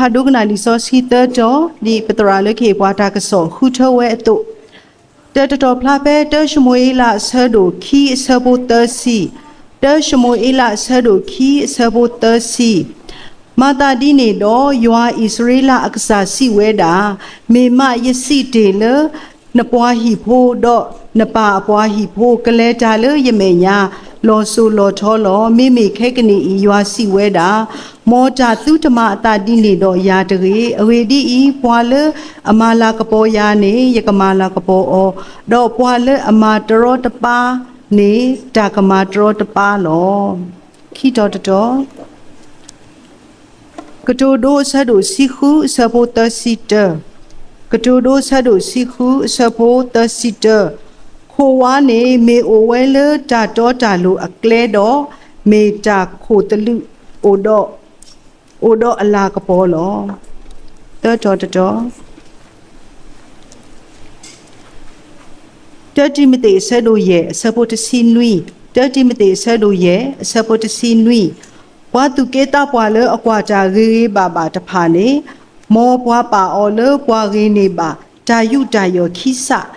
ဖးဒိကနၣ်လံာ်စီဆှံသၢတီၤ ဒ်ပသရၣ်လၢကဟ့ၣ်ပှၤတၢ်ကစီၣ်ဃုထၢဝဲအသိး, တၢ်တတီၤဖျါဖဲ တၢၡမူၤအ့လး အဆၢဒိၣ်ခံ အဆၢဖိသၢဆံ, တၢၡမူၤအ့လး အဆၢဒိၣ်ခံ အဆၢဖိသၢဆံ, မၤသးဒ်န့ၣ်ဒီး ယွၤအံၣ်စရ့လးအကစၢ်စံးဝဲဒၣ်, မ့ၢ်မးယစံးတ့ၢ်လၢ နပှၤဟံၣ်ဖိဒီးနပၢ်အပှၤဟံၣ်ဖိ ကလဲၤတၢ်လၢယမဲာ်ညါ, လီၤစိၤလီၤထီလီၤ. မ့မ့ၢ်ခဲကနံၣ်အံၤ ယွၤစံးဝဲဒၣ်, မ်တၢ်သုတမၤအသးဒ်န့ၣ်ဒီးယၤတဂ့ၤ. အဂ့ၢ်ဒ်အံၤ, ပှၤလၢအမၤလၤကပီၤယၤန့ၣ် ယကမၤလၤကပီၤအီၤ, ဒီးပှၤလၢအမၤတရီတပါန့ၣ် တၢ်ကမၤတရီတပါလီၤ. ခံတီၤတတီၤ ကတိၤဒိအဆၢဒိၣ်ဆံဃု အဆၢဖိသၢဆံတၢ, ကတိၤဒိအဆၢဒိၣ်ဆံဃု အဆၢဖိသၢဆံတၢ, ခိၣ်ဝါန့ၣ် မ့ၢ်အိၣ်ဝဲလၢတၢ်တီတၢ်လိၤအကျဲဒီး, မ့ၢ်တၢ်ခိၣ်သလုးအိၣ်ဒီး, အိၣ်ဒီးအလၤကပီၤလီၤ. သၢတီၤတတီၤ တၢတံၤမသ့း အဆၢဒိၣ်ယဲၢ် အဆၢဖိတဆံနွံ, တၢတံၤမသ့း အဆၢဒိၣ်ယဲၢ် အဆၢဖိတဆံနွံ, ပှၤသူၣ်က့သးပှၢ်လၢအကွၢ်တၢ်ဂ့ၤဂ့ၤဘၣ်ဘၣ်တဖၣ်န့ၣ်, မ်ပှၤပာ်အီၤလၢပှၤဂ့ၤန့ၢ်ဘၣ် တၢ်ယူးတၢ်ယီၣ်ခံစး,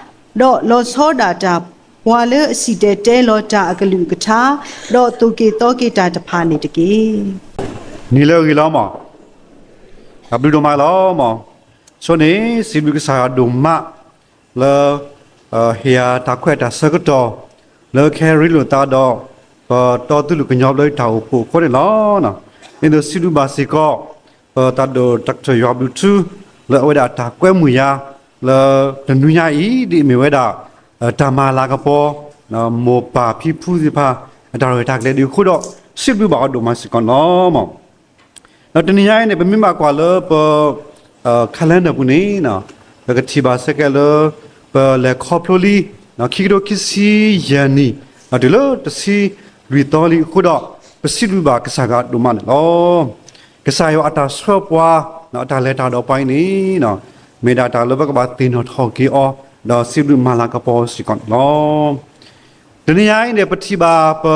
ဒီးလီၤဆီဒၣ်တၢ်ပှၤလၢအစံၣ်တဲၤတဲလီၤတၢ်အကလုၢ်အကထါ, ဒီးသိၣ်က့ၤသီက့ၤတၢ်တဖၣ်န့ၣ်တက့ၢ်. နံၤလၢအဂ့ၤလီၤမး, တၢ်ဘျုးဒိၣ်မးလီၤမး, ဆိန့ၣ် စံးဘျုးကစၢ်ယွၤဒိၣ်မး လၢ ဟ့ၣ်ယၤတၢ်ခွဲးတၢ်ဆၢကတီၢ် လၢကဟဲရ့လိာ်သးဒီး ပတီၢ်သူလ့ၤကညီဘျၢထံတၢ်အိၣ်ဖှိၣ်အဃိန့ၣ်လီၤ. ဒ်သိးစံးဘျုးဘၣ်စ့ၢ်ကီး ပတၢ်ဒိၣ်တၢ်ကတၢၢ်ယွၤဘျုးထူ လၢအဝဲဒၣ်အတၢ်ကွဲမုာ်ယၤ လၢတနွံညါအံၤ ဒ်အမ့ၢ်ဝဲဒၣ် တၢ်မၤလၤကပီၤ မိၢ်ပၢ်ဖံဖုသ့ၣ်တဖၣ် အတၢ်ရဲၣ်တၢ်ကျဲၤဒ်အဃိဒီး စံးဘျုးဘၣ်အီၤဒိၣ်မးစ့ၢ်ကီးန့ၣ်လီၤ. ဒီးတနံၤညါအံၤန့ၣ် ပမ့ၢ်ဘၣ်ကွၢ်လၢပ calendar ပူၤန့ၣ် ပကထံၣ်ဘၣ်စ့ၢ်ကီးလၢ ပလဲၤခီဖျိလံ ခံကထိခံဆံယဲၢ်နံၣ် ဒီးတုၤလၢတဆံလွံၢ်သီလံအဃိဒီး ပစံးဘျုးဘၣ်ကစၢ်ယွၤဒိၣ်မးန့ၣ်လီၤ. ကစၢ်ယွၤအတၢ်ဆှၢပှၤ အတၢ်လဲၤတၢ်ဒီးပှၤအံၤန့ၣ် မ့ၢ်ဒၣ်တၢ်လၢပကဘၣ်သ့ၣ်နီၣ်ထီၣ်က့ၤအီၤ ဒီးစံးဘျုးမၤလၤကပီၤစ့ၢ်ကီးန့ၣ်လီၤ. တနံၤညါအံၤန့ၣ် ပထံၣ်ဘၣ်ပ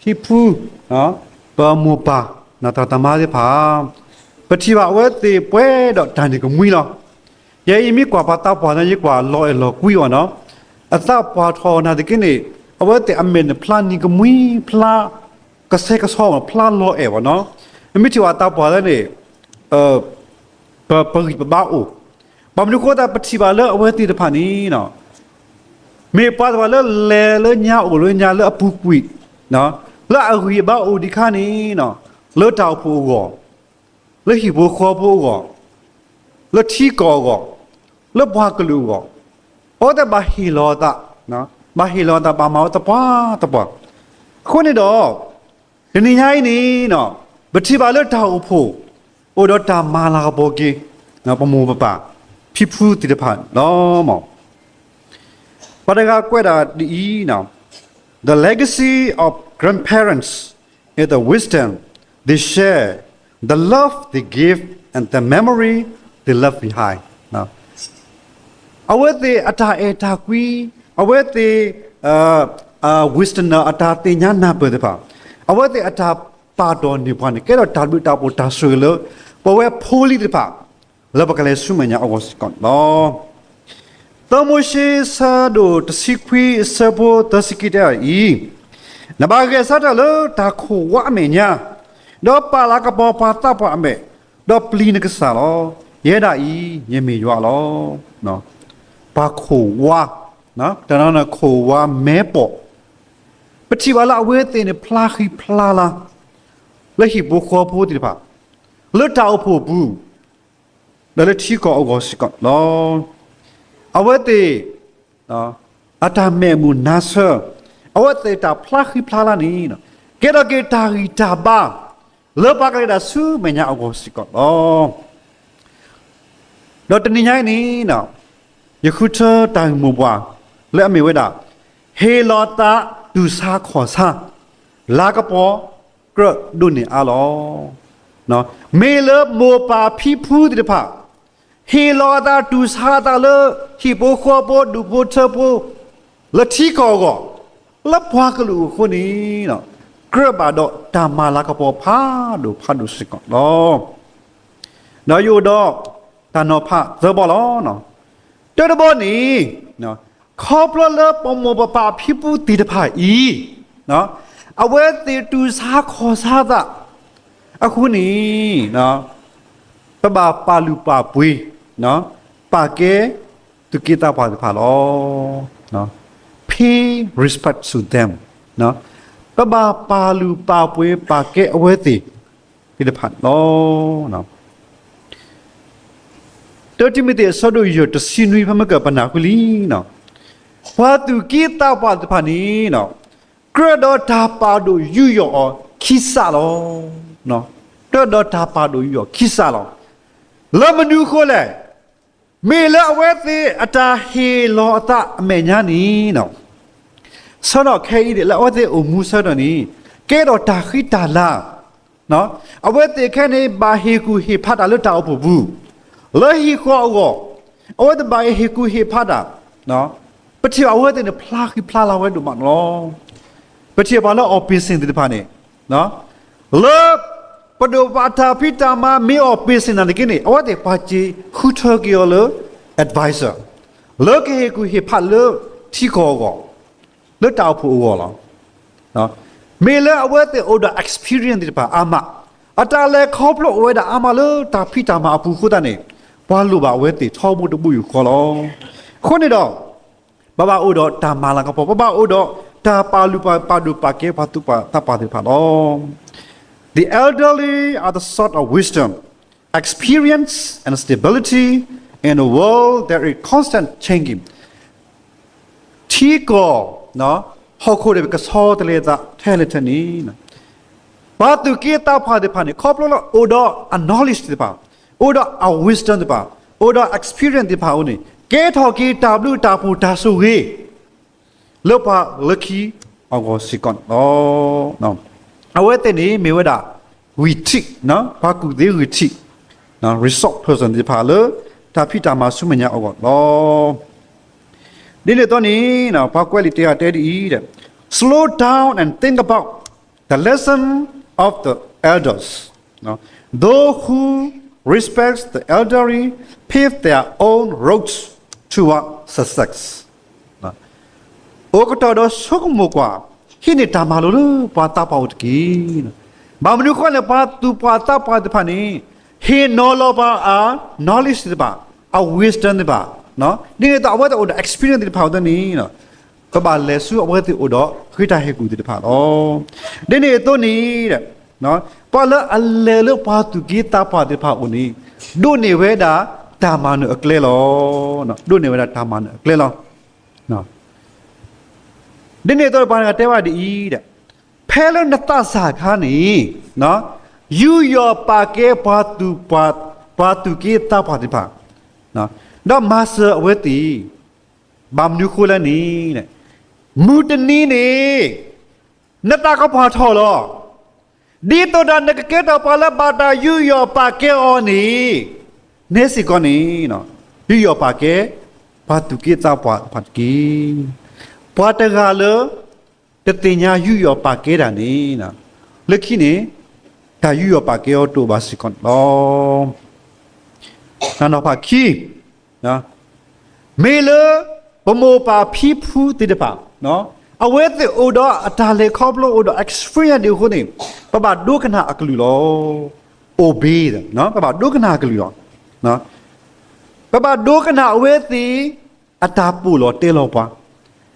ဖံဖု ပမိၢ်ပၢ် တၢ်သးမါသ့ၣ်တဖၣ် ပထံၣ်ဘၣ်အဝဲသ့ၣ်ပှဲၤဒီးတၢ်နံၤကမှံလီၤ. ယဲအံၤမ့ၢ်ကွၢ်ပှၤသးပှၢ်န့ၣ် ယကွၢ်လီၤအဲၣ်လီၤကွံအီၤနီၤ, အသးပှၢ်ထီၣ်နာ်သက့န့ၣ် အဝဲသ့ၣ်အမဲာ်န့ၣ်ဖျါနံၤကမှံ ဖျါကဆှဲကဆှီ ဖျါလီၤအဲၣ်ဘၣ်နီၤ. မ့မ့ၢ်ထံၣ်ဘၣ်သးပှၢ်လၢန့ၣ် ပဂံၢ်ပဘါအိၣ်, ဘၣ်မနုၤအဃိသတး ပထံၣ်ဘၣ်လၢအဝဲသ့ၣ်တဖၣ်န့ၣ် မ့ၢ်ပှၤတဖၣ်လၢလဲၤလၢညါအိၣ်လၢညါလၢအပူၤကွံာ်, လၢအဂံၢ်အဘါအိၣ်ဒံးခါန့ၣ် လၢတၢ်အိၣ်ဖှိၣ်အဂီၢ်, လၢဟံၣ်ဖိဃီဖိအဂီၢ်, လၢထံကီၢ်အဂီၢ်, လၢပှၤကလုာ်အဂီၢ်, အဝဲသ့ၣ်ဘၣ်ဟ့ၣ်လီၤအသး, ဘၣ်ဟ့ၣ်လီၤအသး ဘၣ်မၤဝဲသပှၢ်သပှၢ်. အဃိန့ၣ်ဒီး တနံၤညါအံၤန့ၣ် ပထံၣ်ဘၣ်လၢတၢ်အိၣ်ဖှိၣ် အိၣ်ဒီးတၢ်မၤလၤကပီၤက့ၤ ပမိၢ်ပပၢ် ဖံဖုသ့ၣ်တဖၣ်လီၤ. ပှၤတဂၤကွဲးဒၣ်ဒ်အံၤ, The legacy of grandparents is the wisdom they share, the love they give, and the memory they left behind. အဝဲသ့ၣ်အတၢ်အဲၣ်တၢ်ကွံ, အဝဲသ့ၣ် wisdom အတၢ်သ့ၣ်ညါနၢ်ပၢၢ်သ့ၣ်တဖၣ်, အဝဲသ့ၣ်အတၢ်ပာ်ဒိၣ်န့ၢ်ပှၤန့ၣ် ကဲထီၣ်တၢ်ဘျုးတၢ်ဖှိၣ်တၢ်ဆိၣ်ဂ့ၤလၢ ပဝဲဖိလံၤသ့ၣ်တဖၣ် လၢပကလဲၤဆူမဲာ်ညါအဂီၢ်စ့ၢ်ကီးန့ၣ်လီၤ. သၢမိၤၡ့ ဆၢဒိၣ်တဆံခွံ အဆၢဖိသၢဆံခံတဲအံၤ, နဘၣ်ဂဲၤဆၢထၢၣ်လၢတၢ်ခိၣ်ဝါအမဲာ်ညါ, ဒီးပာ်လၤကပီၤပှၤသးပှၢ်အမဲာ်, ဒီးပျံၤနကစၢ်လီၤ. ယဲဒၣ်အံၤ ယမ့ၢ်ယွၤလီၤ. ပှၤခိၣ်ဝါ, တၢ်န့ၣ်ခိၣ်ဝါမဲပိာ်, ပထံၣ်ဘၣ်လၢအဝဲသ့ၣ်န့ၣ်ဖျါဃံဖျါလၤ လၢဟံၣ်ဖိဃီဖိသ့ၣ်တဖၣ်, လၢတၢ်အိၣ်ဖှိၣ်အပူၤ ဒီးလၢထံကီၢ်အဂီၢ်စ့ၢ်ကီးလီၤ. အဝဲသ့ၣ် အတၢ်မဲာ်မုာ်နါဆၢ, အဝဲသ့ၣ်တၢ်ဖျါဃံဖျါလၤန့ၣ် ကဲထီၣ်က့ၤတၢ်ဂံၢ်တၢ်ဘါ လၢပှၤကလဲၤတၢ်ဆူမဲာ်ညါအဂီၢ်စ့ၢ်ကီးလီၤ. ဒီးတနံၤညါအံၤန့ၣ် ယဃုထၢတၢ်ဂ့ၢ်မိၢ်ပှၢ် လၢအမ့ၢ်ဝဲဒၣ် ဟ့ၣ်လီၤသးတူၢ်ဆါခီၣ်ဆါ လၤကပီၤကြၢးဒိးန့ၢ်အါလီၤ. မ့ၢ်လၢမိၢ်ပၢ်ဖံဖုသ့ၣ်တဖၣ် ဟ့ၣ်လီၤအသးတူၢ်ဆါအသးလၢ ဟံၣ်ဖိဃီဖိ ဒူၣ်ဖိထၢဖိ လၢထံကီၢ်အဂီၢ် လၢပှၤကလုာ်အဃိန့ၣ် ကြၢးဘၣ်ဒီးတၢ်မၤလၤကပီၤဖးဒိၣ်ဖးဒိၣ်စ့ၢ်ကီးလီၤ. ဒီးယအိၣ်ဒီးတၢ်နီၤဖးသၢဘီလီၤ. တၢတဘီန့ၣ်, ခီဖျိလၢပမိၢ်ပပၢ်ဖံဖုသ့ၣ်တဖၣ်အံၤ, အဝဲသ့ၣ်တူၢ်ဆါခီၣ်ဆါသးအဃိန့ၣ်, ပဘၣ်ပာ်လုၢ်ပာ်ပှ့ၤ, ပာ်ကဲသုးက့သးပှၢ်သ့ၣ်တဖၣ်လီၤ. Pay respect to them. ပဘၣ်ပာ်လုၢ်ပာ်ပှ့ၤပာ်ကဲအဝဲသ့ၣ်သ့ၣ်တဖၣ်န့ၣ်လီၤ. တၢတံၤမသ့း အဆၢဒိၣ်ယဲၢ် တဆံနွံ ဖဲမ့ၢ်ကပနၢ်ဃုလံ, ပှၤသုးက့သးပှၢ်သ့ၣ်တဖၣ်န့ၣ်, ကြၢးဒီးတၢ်ပာ်ဒိၣ်ယူးယီၣ်အီၤခံစးလီၤ. ကြၢးဒီးတၢ်ပာ်ဒိၣ်ယူးယီၣ်ခံစးလီၤ. လၢမနုၤအဃိလဲၣ်, မ့ၢ်လၢအဝဲသ့ၣ်အတၢ်ဟ့ၣ်လီၤအသးအမဲာ်ညါန့ၣ်, ဆၢထီၣ်ခဲအံၤဒ်လၢအဝဲသ့ၣ်အိၣ်မူဆၢထီၣ်န့ၣ်, ကဲထီၣ်တၢ်ဃံတၢ်လၤ, အဝဲသ့ၣ်ခဲအံၤန့ၣ် ဘၣ်ဟ့ၣ်ကူၣ်ဟ့ၣ်ဖးတၢ်လၢတၢ်အိၣ်ဖှိၣ်ပူၤ, လၢဟံၣ်ဃီအဂီၢ်, အဝဲသ့ၣ်ဘၣ်ဟ့ၣ်ကူၣ်ဟ့ၣ်ဖးတၢ်, ပထံၣ်ဘၣ်အဝဲသ့ၣ်န့ၣ် ဖျါဃံဖျါလၤဝဲဒိၣ်မးန့ၣ်လီၤ. ပထံၣ်ဘၣ်လၢအီၣ်ပ့ၣ်စ့ၣ်သ့ၣ်တဖၣ်န့ၣ်, လၢပဒိၣ်ပှၤတၢ်ဖံးတၢ်မၤမ့ၢ်အီၣ်ပ့ၣ်စ့ၣ်နၤတက့ၢ်န့ၣ်, အဝဲသ့ၣ်ပှၤစံးဃုထၢက့ၤအီၤလၢ advisor, လၢကဟ့ၣ်ကူၣ်ဟ့ၣ်ဖးလၢထံကီၢ်အဂီၢ်, လၢတၢ်အိၣ်ဖှိၣ်အဂီၢ်လီၤ. မ့ၢ်လၢအဝဲသ့ၣ်အိၣ်ဒီး experience သ့ၣ်တဖၣ်အါမး, အတၢ်လဲၤခီဖျိအိၣ်ဝဲဒၣ်အါမးလၢတၢ်ဖံးတၢ်မၤအပူၤအဃိသတးန့ၣ်, ပှၤလိၣ်ဘၣ်အဝဲသ့ၣ်ထီဘိတဘိယူၢ်ဃီလီၤ. အဃိန့ၣ်ဒီး, ပဘၣ်အိၣ်ဒီးတၢ်မၤလၤကပီၤ, ပဘၣ်အိၣ်ဒီးတၢ်ပာ်လုၢ်ပာ်ပာ်ဒိၣ်ပာ်ကဲပှၤသူၣ်ပှၤသးပှၢ်သ့ၣ်တဖၣ်လီၤ. The elderly are the source of wisdom, experience, and stability in a world that is constant changing. ထံကီၢ်ဟီၣ်ခိၣ်န့ၣ် ကဆီတလဲအသးထဲလဲၣ်ထဲန့ၣ်, ပှၤသူၣ်က့သးပှၢ်သ့ၣ်တဖၣ်န့ၣ် ခီဖျိလၢအိၣ်ဒီးအ knowledge သ့ၣ်တဖၣ်, အိၣ်ဒီးအ wisdom သ့ၣ်တဖၣ်, အိၣ်ဒီး experience သ့ၣ်တဖၣ်အဃိန့ၣ်, ကဲထီၣ်က့ၤတၢ်ဘျုးတၢ်ဖှိၣ်တၢ်ဆိၣ်ဂ့ၤ လၢပှၤလၢခံအဂီၢ်စ့ၢ်ကီးန့ၣ်လီၤ. အဝဲသ့ၣ်န့ၣ်မ့ၢ်ဝဲဒၣ် ဂံၢ်ထံး, ပှၤကူၣ်သ့ဂံၢ်ထံး, resource person သ့ၣ်တဖၣ်လၢ တၢ်ဖံးတၢ်မၤဆူမဲာ်ညါအဂီၢ်န့ၣ်လီၤ. ဒ်န့ၣ်အသိးန့ၣ်, ပှၤကွဲးလံာ်တဂၤတဲဒ်အံၤ, Slow down and think about the lesson of the elders. Those who respect the elderly pave their own roads toward success. အိၣ်ကတီၢ်ဒီးဆိကမိၣ်ကွၢ်, ဟံးန့ၢ်တၢ်မၤလိာ်လၢပှၤသးပှၢ်အိၣ်တက့ၢ်. ဘၣ်မနုၤအဃိလဲၣ်, ပှၤသူၣ်ပှၢ်သးပှၢ်သ့ၣ်တဖၣ်န့ၣ်, ဟ့ၣ်နီၤလီၤပှၤအ knowledge သ့ၣ်တဖၣ်, အ wisdom သ့ၣ်တဖၣ်, ဒ်န့ၣ်အသိးအဝဲသ့ၣ်အိၣ်ဒီး experience သ့ၣ်တဖၣ်အဃိသတးန့ၣ်, ပဘၣ်လဲၤဆူအဝဲသ့ၣ်အိၣ်ဒီးဃ့တၢ်ဟ့ၣ်ကူၣ်သ့ၣ်တဖၣ်လီၤ. ဒ်န့ၣ်အသိးန့ၣ်, ပှၤလၢအလဲၤလၢပှၤသူၣ်က့သးပှၢ်သ့ၣ်တဖၣ်အအိၣ်န့ၣ်, ဒိးန့ၢ်ဝဲဒၣ်တၢ်မၤနၢၤအကျဲလီၤ. ဒိးန့ၢ်ဝဲဒၣ်တၢ်မၤနၢၤအကျဲလီၤ. ဒ်န့ၣ်အသိးပှၤတဂၤတဲဝဲဒ်အံၤ, ဖဲလၢနသးစၢ်အခါန့ၣ်, ယူးယီၣ်ပာ်ကဲပှၤသူၣ်က့သးပှၢ်သ့ၣ်တဖၣ်, ဒီးမၤစၢၤအဝဲသ့ၣ်, ဘၣ်မနုၤအဃိလဲၣ်န့ၣ်, မုၢ်တနံၤန့ၣ် နသးကပှၢ်ထီၣ်လီၤ. ဒ်သိးဒီးနကကဲထီၣ်ပှၤလၢဘၣ်တၢ်ယူးယီၣ်ပာ်ကဲအီၤန့ၣ်, န့ၣ်စ့ၢ်ကီးန့ၣ်, ယူးယီၣ်ပာ်ကဲပှၤသူၣ်က့သးပှၢ်သ့ၣ်တဖၣ်တက့ၢ်. ပှၤတဂၤလၢ တသ့ၣ်ညါယူးယီၣ်ပာ်ကဲတၢ်န့ၣ်, လၢခံန့ၣ်, တၢ်ယူးယီၣ်ပာ်ကဲအီၤတအိၣ်ဘၣ်စ့ၢ်ကီးန့ၣ်လီၤ. တၢ်နီၤဖးခံ, မ့ၢ်လၢပမိၢ်ပၢ်ဖံဖုသ့ၣ်တဖၣ်, အဝဲသ့ၣ်အိၣ်ဒီးအတၢ်လဲၤခီဖျိအိၣ်ဒီး experience ဒ်အဃိန့ၣ်, ပဘၣ်ဒိကနၣ်အကလုၢ်လီၤ. obey, ပဘၣ်ဒိကနၣ်အကလုၢ်လီၤ. ပဘၣ်ဒိကနၣ်အဝဲသ့ၣ်အတၢ်ပိာ်လီၤတဲလီၤပှၤ,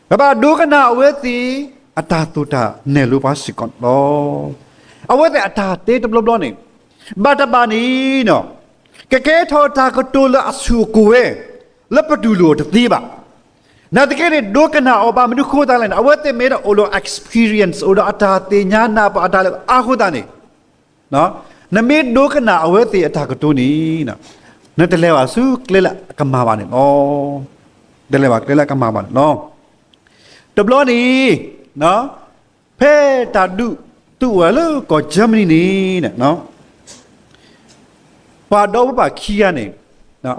ပဘၣ်ဒိကနၣ်အဝဲသ့ၣ် အတၢ်သိၣ်တၢ်နဲၣ်လိပှၤစ့ၢ်ကီးန့ၣ်လီၤ. အဝဲသ့ၣ်အတၢ်တဲတဘျီဘျီန့ၣ်, ဘၣ်တဘၣ်န့ၣ်, ကကဲထီၣ်တၢ်ကတိၤလၢအဆူၣ်အကိၤဝဲ, လၢပတူၢ်လိာ်အီၤတသ့ဘၣ်. နာ်သက့န့ၣ် ဒိကနၣ်အီၤဘၣ်မနုၤအဃိသတးလဲၣ်န့ၣ်, အဝဲသ့ၣ်မ့ၢ်ဒၣ်အိၣ်ဒီး experience, အိၣ်ဒီးအတၢ်သ့ၣ်ညါနၢ်ပၢၢ်အတၢ်လၢအါအဃိသတးန့ၣ်, နမ့ၢ်ဒိကနၣ်အဝဲသ့ၣ်အတၢ်ကတိၤန့ၣ်, နတလဲၤဘၣ်ဆူကျဲလၢအကမၣ်ဘၣ်န့ၣ်လီၤ. တလဲၤဘၣ်ကျဲလၢအကမၣ်ဘၣ်န့ၣ်လီၤ. တဘျီန့ၣ်, ဖဲတၢ်ဒုးသုးဝဲလၢကီၢ် Germany န့ၣ်, ပှၤဒီဘိပၢ်ခံဂၤန့ၣ်,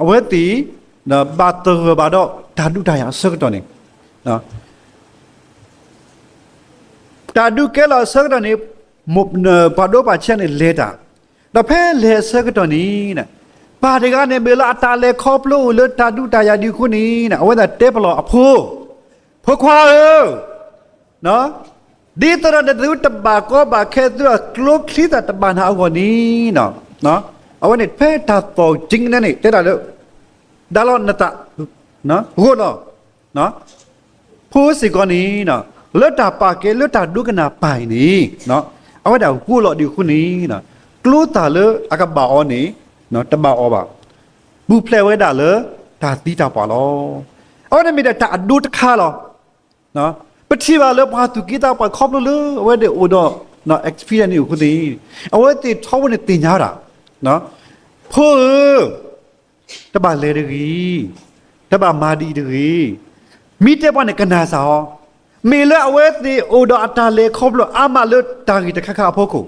အဝဲသ့ၣ်, ဘၣ်သဂၢၢ်ဘၣ်ဒီးတၢ်ဒုးတၢ်ယၤအဆၢကတီၢ်န့ၣ်, တၢ်ဒုးကဲလီၤအဆၢကတီၢ်န့ၣ်, ပှၤဒီဘိပၢ်ခံဂၤန့ၣ်လဲၤတၢ်, ဒီးဖဲလဲၤအဆၢကတီၢ်န့ၣ်, ပၢ်တဂၤန့ၣ် မ့ၢ်လၢအတၢ်လဲၤခီဖျိအိၣ်လၢတၢ်ဒုးတၢ်ယၤဒ်အဃိန့ၣ် အဝဲဒၣ်တဲပလီၢ်အဖိ, ဖိခွါဧၢ, ဒ်သိးဒီးနသုတဘၣ်ကီဘၣ်ခဲ သုအကျိချံသၣ်တဘၣ်နၤအဂီၢ်န့ၣ်, အဝဲန့ၣ်ဖဲတၢ်သီၣ်ကၠံကနဲန့ၣ် တဲဒၣ်လၢ ဒၣ်လီၤနသး, ဂိၢ်လီၤ ဖိစ့ၢ်ကီးန့ၣ် လၢတၢ်ပာ်ကဲလၢတၢ်ဒိကနၣ်ပၢ်အံၤန့ၣ် အဝဲဒၣ်ဂိၢ်လီၤဒ်အဃိန့ၣ် ကျိသၣ်လၢအကဘၣ်အီၤန့ၣ် တဘၣ်အီၤဘၣ်. ပူၤဖျဲးဝဲဒၣ်လၢတၢ်သံတၢ်ပှၢ်လီၤ. အဝဲန့ၣ်မ့ၢ်ဒၣ်တၢ်အဒိတခါလီၤ. ပထံၣ်ဘၣ်လၢပှၤသူၣ်က့သးပှၢ်ခီဖျိလၢအဝဲသ့ၣ်အိၣ်ဒီး experience န့ၣ်အဃိန့ၣ် အဝဲသ့ၣ်ထီဘိန့ၣ်သ့ၣ်ညါဝဲဒၣ်, ဖိဧၢ, တဘၣ်လဲၤတဂ့ၤ, တဘၣ်မၤဒ်အံၤတဂ့ၤ, မ့ၢ်တဲပှၤန့ၣ်ကနၣ်စ့ၢ်ကီး, မ့ၢ်လၢအဝဲသ့ၣ်အိၣ်ဒီးအတၢ်လဲၤခီဖျိအါမးလၢတၢ်ဂ့ၢ်တခါခါအဖီခိၣ်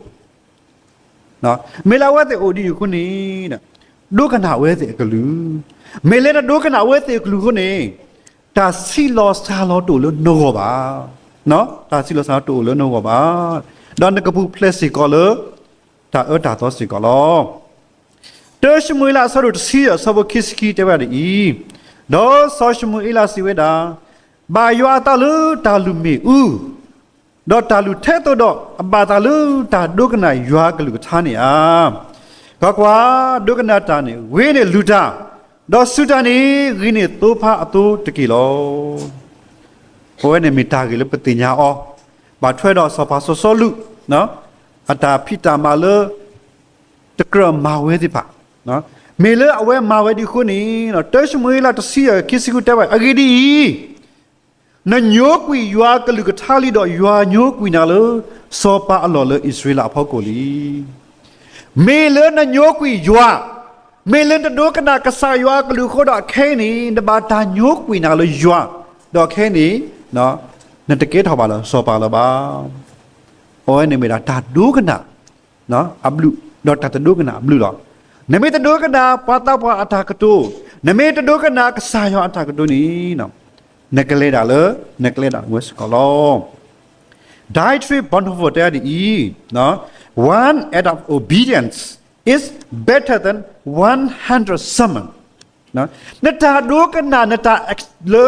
မ့ၢ်လၢအဝဲသ့ၣ်အိၣ်ဒ်အံၤအဃိန့ၣ် ဒိကနၣ်အဝဲသ့ၣ်အကလုၢ်, မ့ၢ်လၢနဒိကနၣ်အဝဲသ့ၣ်အကလုၢ်အဃိန့ၣ် တၢ်ဆံးလီၤစှၤလီၤတအိၣ်လၢနဂီၢ်ဘၣ်, တၢ်ဆံးလီၤစှၤလီၤတအိၣ်လၢနဂီၢ်ဘၣ်, ဒီးနကပူၤဖျဲးစ့ၢ်ကီးလၢ တၢ်အၢတၢ်သီစ့ၢ်ကီးလီၤ. တၢၡမူၤအ့လးအဆၢဒိၣ်တဆံ အဆၢဖိခံဆံခံတဲဝဲဒ်အံၤ, ဒီးစီၤၡမူၤအ့လးစံးဝဲဒၣ်, ဘၣ်ယွၤအသးလၢတၢ်လုၢ်မ့ၣ်အူ, ဒီးတၢ်လုၢ်ထဲသိးဒီး အဘၣ်သးလၢတၢ်ဒိကနၣ်ယွၤကလုၢ်ကထါန့ၣ်ဧါ. ကွၢ်ကွၢ်, ဒိကနၣ်တၢ်န့ၣ် ဂ့ၤန့ၢ်လုၢ်တၢ်, ဒီးစူၢ်တၢ်န့ၣ် ဂ့ၤန့ၢ်သိဖါအသိတက့ၢ်လီၤ. အဝဲန့ၣ်မ့ၢ်တၢ်ဂ့ၢ်လၢပသ့ၣ်ညါအီၤ, ဘၣ်ထွဲဒီးစီၤပၤစီၤစီလူး အတၢ်ဖံးတၢ်မၤလၢ တကြၢးမၤဝဲသ့ၣ်တဖၣ်, မ့ၢ်လၢအဝဲမၤဝဲဒ်အဃိန့ၣ် တၢၡမူၤအ့လးတဆံ ခံဆံဃုတဲဝဲ အဂ့ၢ်ဒ်အံၤ, နညိကွံာ်ယွၤကလုၢ်ကထါလံဒီး ယွၤညိကွံာ်နၤလၢ စီၤပၤအလီၢ်လၢအံၣ်စရ့လးအဖီခိၣ်လံ. မ့ၢ်လၢနညိကွံာ်ယွၤ, မ့ၢ်လၢနဒိကနၣ်ကစၢ်ယွၤအကလုၢ်အဃိဒီး အခဲအံၤန့ၣ် နဘၣ်တၢ်ညိကွံာ်နၤလၢယွၤ, ဒီးအခဲအံၤန့ၣ် နတကဲထီၣ်ဘၣ်လၢစီၤပၤလၢၤဘၣ်. အဝဲန့ၣ်မ့ၢ်ဒၣ်တၢ်ဒိကနၣ် အဘျုး, ဒီးတၢ်တဒိကနၣ်အဘျုးလီၤ. နမ့ၢ်တဒိကနၣ်ပှၤသးပှၢ်အတၢ်ကတိၤ, နမ့ၢ်တဒိကနၣ်ကစၢ်ယွၤအတၢ်ကတိၤန့ၣ်, နကလဲၤဒၣ်လၢ, နကလဲၤဒၣ်ဝဲစ့ၢ်ကီးလီၤ. Dietrich Bonhoeffer တဲဒ်အံၤ, One act of obedience is better than one hundred sermons. နတၢ်ဒိကနၣ် နတၢ်လၢ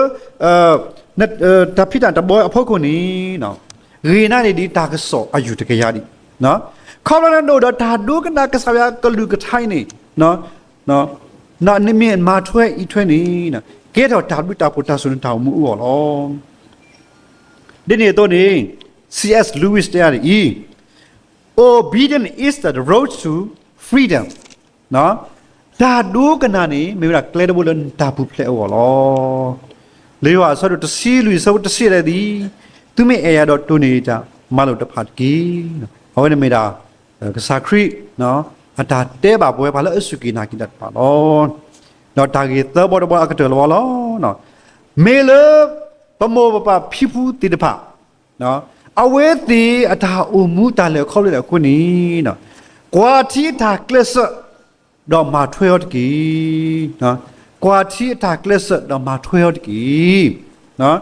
တၢ်ဖံးတၢ်တဘီအဖီခိၣ်န့ၣ် ဂ့ၤနၤန့ၢ်ဒံးတၢ်ကစီၣ်အယုၢ်တကယၤဒံး. ခီဖျိလၢနအိၣ်ဒီးတၢ်ဒိကနၣ်ကစၢ်ယွၤကလုၢ်ကထါအံၤန့ၣ် နမ့ၢ်မၤထွဲအံးထွဲန့ၣ် ကဲထီၣ်တၢ်ဘျုးတၢ်ဖှိၣ်တၢ်စိၤန့ၣ်တၢ်အိၣ်မူအဂီၢ်လီၤ. ဒ်န့ၣ်အသိးန့ၣ် C S Lewis တဲဒ်အံၤ, Obedience is the road to freedom. တၢ်ဒိကနၣ်န့ၣ် မ့ၢ်ဝဲဒၣ်ကျဲတဘိလၢနတၢ်ပူၤဖျဲးအဂီၢ်လီၤ. လံာ်ယိၤဟၣ်အဆၢဒိၣ်တဆံလွံၢ်အဆၢဖိတဆံယဲၢ်တဲဒ်အံၤ, သုမ့ၢ်အဲၣ်ယၤဒီးတိၢ်န့ၢ်ယတၢ်မၤလိာ်တဖၣ်တက့ၢ်. အဝဲန့ၣ်မ့ၢ်ဒၣ် ကစၢ်ခရံာ် အတၢ်တဲဘၣ်ပဝဲပှၤလၢအစူၢ်က့ၤနာ်က့ၤတၢ်တဖၣ်လီၤ. ဒီးတၢ်ဂ့ၢ်သၢဘီတဘီအကတၢၢ်လီၤလီၤ. မ့ၢ်လၢ ပမိၢ်ပပၢ်ဖံဖုသ့ၣ်တဖၣ် အဝဲသ့ၣ်အတၢ်အိၣ်မူတၢ်လဲၤခီဖျိဒ်အဃိန့ၣ် ကွၢ်ထံအတၢ်ကျဲးစၢး ဒီးမၤထွဲအီၤတက့ၢ်. ကွၢ်ထံအတၢ်ကျဲးစၢးဒီးမၤထွဲအီၤတက့ၢ်.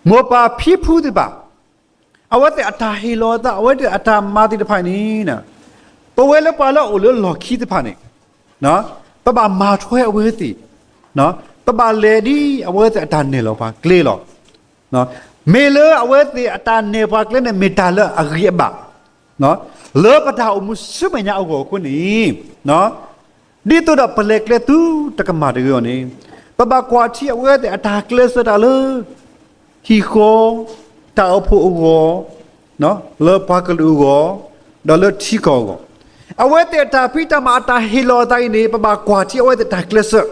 မိၢ်ပၢ်ဖံဖုသ့ၣ်တဖၣ် အဝဲသ့ၣ်အတၢ်ဟ့ၣ်လီၤအသး အဝဲသ့ၣ်အတၢ်မၤသ့ၣ်တဖၣ်န့ၣ် ပဝဲလၢပှၤလၢအအိၣ်လၢလီၢ်ခံသ့ၣ်တဖၣ်န့ၣ် ပဘၣ်မၤထွဲအဝဲသ့ၣ်, ပဘၣ်လဲၤဒ်အဝဲသ့ၣ်အတၢ်နဲၣ်လီၤပှၤကျဲလီၤ. မ့ၢ်လၢအဝဲသ့ၣ်အတၢ်နဲၣ်ပှၤကျဲန့ၣ် မ့ၢ်တၢ်လၢအဂ့ၤအဘၣ် လၢပတၢ်အိၣ်မူဆူမဲာ်ညါအဂီၢ်အဃိန့ၣ် ဒ်သိးဒီးပလဲၤကျဲသုတကမၣ်တဂ့ၤအီၤန့ၣ် ပဘၣ်ကွၢ်ထံအဝဲသ့ၣ်အတၢ်ကျဲးစၢးတၢ်လၢ ဟံၣ်ဃီ, တၢ်အိၣ်ဖှိၣ်အဂီၢ်, လၢပှၤကလုာ်အဂီၢ်, ဒီးလၢထံကီၢ်အဂီၢ်, အဝဲသ့ၣ်အတၢ်ဖံးတၢ်မၤအတၢ်ဟ့ၣ်လီၤအသးအံၤန့ၣ် ပဘၣ်ကွၢ်ထံအဝဲသ့ၣ်တၢ်ကျဲးစၢး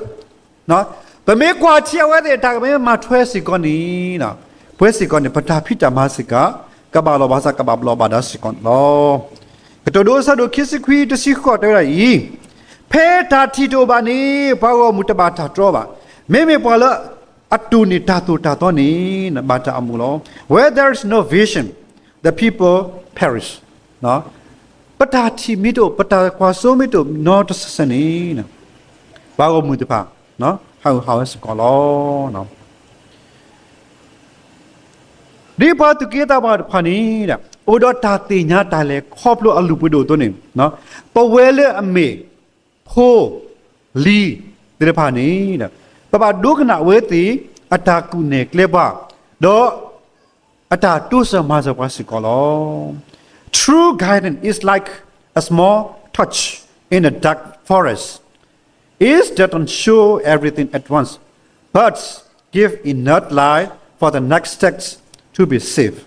ပမ့ၢ်ကွၢ်ထံအဝဲသ့ၣ်တၢ်ကမ့ၢ်မၤထွဲစ့ၢ်ကီးန့ၣ် ပဝဲစ့ၢ်ကီးန့ၣ် ပတၢ်ဖံးတၢ်မၤစ့ၢ်ကီး ကဘၣ်လီၤဘၣ်စး ကဘၣ်ဘျီးဘၣ်ဒါစ့ၢ်ကီးန့ၣ်လီၤ. ကတိၤဒိအဆၢဒိၣ်ခံဆံခွံ တဆံဃိးတဲဝဲဒ်အံၤ, ဖဲတၢ်ထံၣ်တအိၣ်ဘၣ်န့ၣ် ပှၤဂီၢ်မုၢ်တဘၣ်တၢ်တြီဘၣ်. မ့မ့ၢ်ပှၤလၢအတိၢ်န့ၢ်တၢ်သိၣ်တၢ်သီန့ၣ် ဘၣ်တၢ်အမူလီၤ. Where there is no vision, the people perish. ပတၢ်ထံၣ်မ့ၢ်တအိၣ် ပတၢ်ကွၢ်စိမ့ၢ်တအိၣ်နီတစဲးစဲးန့ၣ် ပှၤဂီၢ်မုၢ်တဖၣ် ဟးဂူာ်ဟးဂီၤဝဲစ့ၢ်ကီးလီၤ. ဒ်ပှၤသူၣ်က့သးပှၢ်တဖၣ်န့ၣ် အိၣ်ဒီးတၢ်သ့ၣ်ညါတၢ်လဲၤခီဖျိအလုၢ်အပှ့ၤဒိၣ်အသိးန့ၣ် ပဝဲလၢအမ့ၢ် ဖိ ဖိလံၤသ့ၣ်တဖၣ်န့ၣ် ပဘၣ်ဒိကနၣ်အဝဲသ့ၣ် အတၢ်ကူၣ်နဲၣ်ကျဲပှၤ, ဒီး အတၢ်တိစၢၤမၤစၢၤပှၤစ့ၢ်ကီးလီၤ. True guidance is like a small torch in a dark forest. It doesn't show everything at once, but give enough light for the next steps to be safe.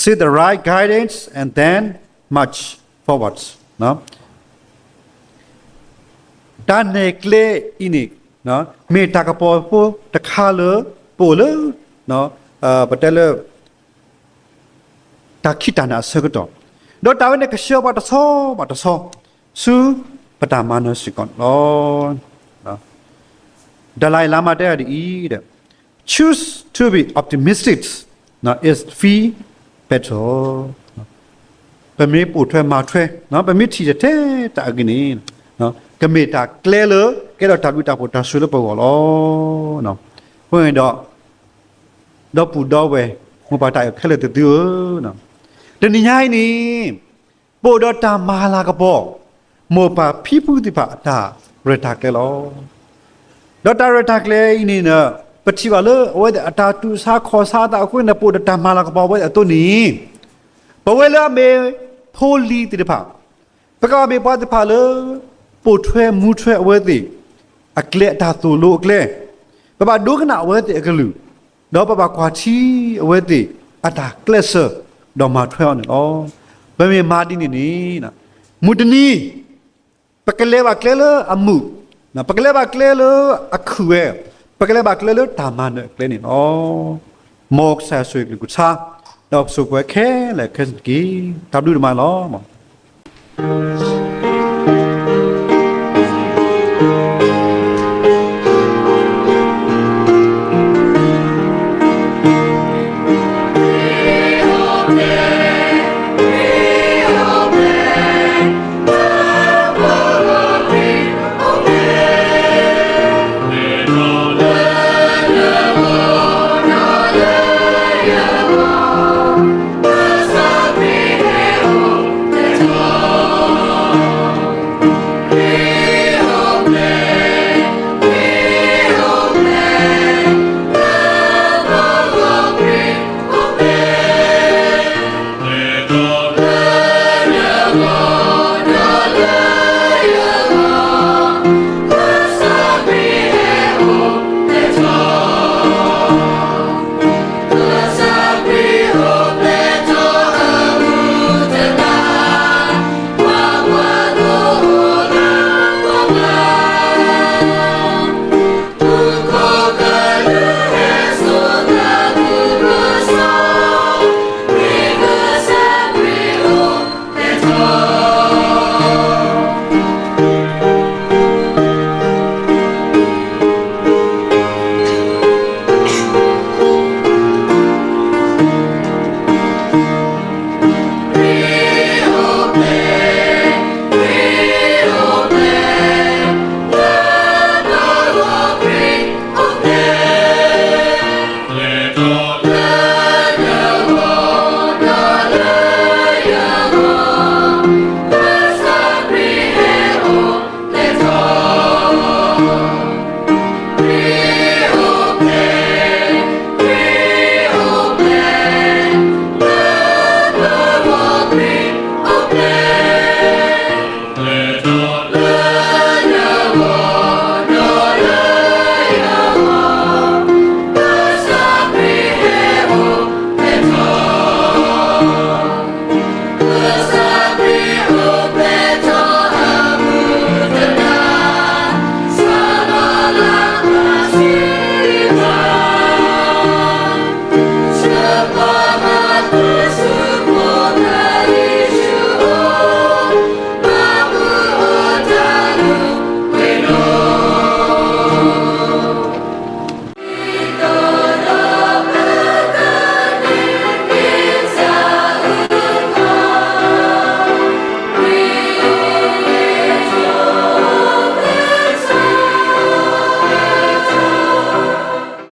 Seek the right guidance and then march forward. တၢ်နဲၣ်ကျဲအံၤန့ၣ် မ့ၢ်တၢ်ကပီၤဖိတခါလၢ ပအိၣ်လၢ ပတဲလၢ တၢ်ခံးတၢ်နးအဆၢကတီၢ်, ဒီးတၢ်ဝဲန့ၣ်ကဆှၢပှၤတဆီဘၣ်တဆီ ဆူပတၢ်မၤနၢၤစ့ၢ်ကီးန့ၣ်လီၤ. Dalai Lama တဲဒ်အံၤ, Choose to be optimistic is feel better. ပမ့ၢ်ပိာ်ထွဲမၤထွဲ, ပမ့ၢ်ထံၣ်ထဲတၢ်အဂ့ၢ်န့ၣ် ကမ့ၢ်တၢ်ကျဲလၢ ကဲထီၣ်တၢ်ဘျုးတၢ်ဖှိၣ်တၢ်ဆိၣ်ဂ့ၤလၢပဂီၢ်လီၤ. အဃိန့ၣ်ဒီး ဒီပုၢ်ဒီဝဲၢ် မိၢ်ပၢ်တၢ်အဲၣ်ခဲလၢာ်သ့ၣ်သုဧၢ, တနံၤညါအံၤန့ၣ် ပအိၣ်ဒီးတၢ်မၤလၤကပီၤ မိၢ်ပၢ်ဖံဖုသ့ၣ်တဖၣ်အတၢ်ရဲၣ်တၢ်ကျဲၤလီၤ. ဒီးတၢ်ရဲၣ်တၢ်ကျဲၤအံၤန့ၣ် ပထံၣ်ဘၣ်လၢအဝဲသ့ၣ်အတၢ်တူၢ်ဆါခီၣ်ဆါအသးအဃိန့ၣ် ပအိၣ်ဒီးတၢ်မၤလၤကပီၤအဝဲသ့ၣ်အသိးန့ၣ် ပဝဲလၢအမ့ၢ်ဖိလံၤသ့ၣ်တဖၣ် ပကဘၣ်မ့ၢ်ပှၤသ့ၣ်တဖၣ်လၢ ပိာ်ထွဲမူထွဲအဝဲသ့ၣ် အကျဲအတၢ်သိၣ်လိအကျဲ, ပဘၣ်ဒိကနၣ်အဝဲသ့ၣ်အကလုၢ်, ဒီးပဘၣ်ကွၢ်ထံအဝဲသ့ၣ်အတၢ်ကျဲးစၢး ဒီးမၤထွဲအီၤန့ၣ်လီၤ. ပမ့ၢ်မၤဒ်န့ၣ်န့ၣ် မုၢ်တနံၤ ပကလဲၤဘၣ်ကျဲလၢအမုာ်, ပကလဲၤဘၣ်ကျဲလၢအခုၣ်ဝဲ, ပကလဲၤဘၣ်ကျဲလၢတၢ်မၤနၢၤအကျဲန့ၣ်လီၤ. မ်ကစၢ်ယွၤဆိၣ်ဂ့ၤကလုၢ်ကထါ, ဒီးပဆိၣ်ပဝဲခဲလၢာ်ခဲဆ့န့ၣ်တက့ၢ်. တၢ်ဘျုးဒိၣ်မးလီၤ.